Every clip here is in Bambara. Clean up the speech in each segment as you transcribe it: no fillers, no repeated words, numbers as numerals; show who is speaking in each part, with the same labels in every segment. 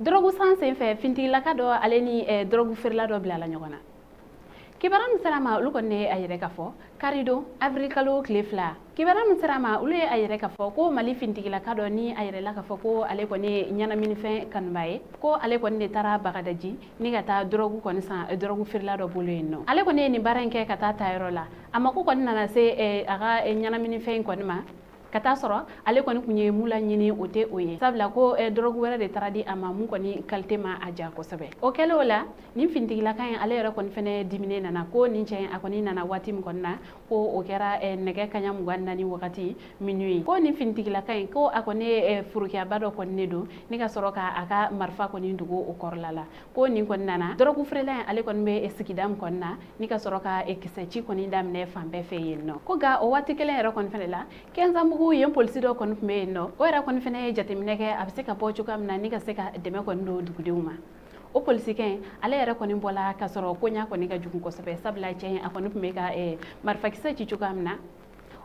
Speaker 1: Dɔrɔgu san senfɛ, fintigilaka dɔ, ale ni dɔrɔgu feerela dɔ bilala ɲɔgɔn na. Kibaruya min sera a ma, olu kɔni ye a yɛrɛ ka fɔ karidon, avril kalo tile 2. Kibaruya min sera a ma, olu ye a yɛrɛ ka fɔ ko Mali fintigilaka dɔ ni a yɛrɛ la ka fɔ ko ale kɔni ye ɲɛnaminifɛn kanuba ye, ko ale kɔni de taara Bagadaji ni ka taa dɔrɔgu kɔni san dɔrɔgu feerela dɔ bolo yen nɔ. Ale kɔni ye nin baara in kɛ ka taa ta yɔrɔ la. A mako kɔni nana se a ka ɲɛnaminifɛn in kɔni ma, ka taa sɔrɔ ale kɔni tun ye mun laɲini, o tɛ o ye, sabula ko dɔrɔgu wɛrɛ de taara di a ma, mun kɔni qualité ma a ja kosɛbɛ. O kɛlen o la, nin fintigilaka in, ale yɛrɛ kɔni fɛnɛ diminen nana ko nin cɛ in, a kɔni nana waati min kɔni na, ko o kɛra nɛgɛ kaɲa 24 wagati, minuit. Ko nin fintigilaka in, ko a kɔni ye forokiyaba dɔ kɔni ne don ni ka sɔrɔ ka a ka marifa kɔni dogo o kɔrɔla la. Ko nin kɔni nana dɔrɔgu feerela in, ale kɔni bɛ sigida min kɔni na, ni ka sɔrɔ ka kisɛ ci kɔni daminɛ fan bɛɛ fɛ yen nɔ. Ko nka o waati kelen yɛrɛ kɔni fɛnɛ la, Kɛnzanbugu yen polisi dɔ kɔni tun bɛ yen nɔ. O yɛrɛ kɔni fɛnɛ ye jateminɛ kɛ, a bɛ se ka bɔ cogoya min na ni ka se ka dɛmɛ kɔni don dugudenw ma. O polisikɛ in, ale yɛrɛ kɔni bɔla ka sɔrɔ koɲa kɔni ka jugu kosɛbɛ, sabula cɛ in, a kɔni tun bɛ ka marifakisɛ ci cogoya min na,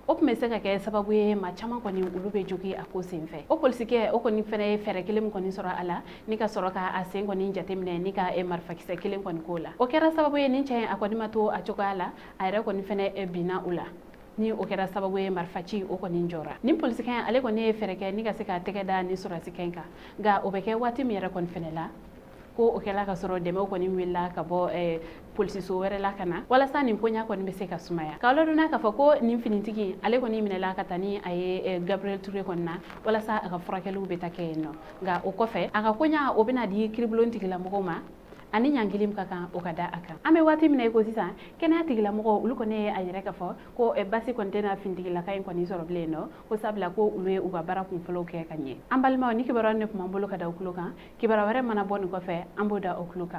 Speaker 1: o tun bɛ se ka kɛ sababu ye maa caman kɔni olu bɛ jogi a ko senfɛ. O polisikɛ, o kɔni fɛnɛ ye fɛɛrɛ kelen min kɔni sɔrɔ a la ni ka sɔrɔ ka a sen kɔni jateminɛ ni ka marifakisɛ kelen kɔni k'o la, o kɛra sababu ye nin cɛ in, a kɔni ma to a cogoya la, a yɛrɛ kɔni fɛnɛ binna o la, ni o kɛra sababu ye marifaci o kɔni jɔra. Nin polisikɛ, ale kɔni ye fɛɛrɛ kɛ ni ka se ka tɛgɛ da ni sɔrɔdasikɛ in kan. Nka o bɛ kɛ waati min yɛrɛ kɔni fɛnɛ la, ko o kɛla ka sɔrɔ dɛmɛw kɔni wulila ka bɔ polisiso wɛrɛ la ka na walasa nin koɲa kɔni bɛ se ka sumaya. K'aw ladɔnniya k'a fɔ ko nin finitigi, ale kɔni minɛla ka taa ni a ye Gabriel Touré kɔni na walasa a ka furakɛliw bɛ taa kɛ yen nɔ. Nka o kɔfɛ, a ka koɲa o bɛna di kiiribulon tigilamɔgɔw ma, ani ɲangili min ka kan, o ka da a kan. An bɛ waati min na i ko sisan, kɛnɛya tigilamɔgɔw, olu kɔni ye a yɛrɛ k'a fɔ ko basi kɔni tɛna finitigilaka in kɔni sɔrɔ bilen nɔ, ko sabula ko olu ye u ka baara kunfɔlɔw kɛ ka ɲɛ. An balimaw, ni kibaruya ne tun b'an bolo ka da u tulo kan. Kibaruya wɛrɛ mana bɔ nin kɔfɛ, an b'o da o tulo kan.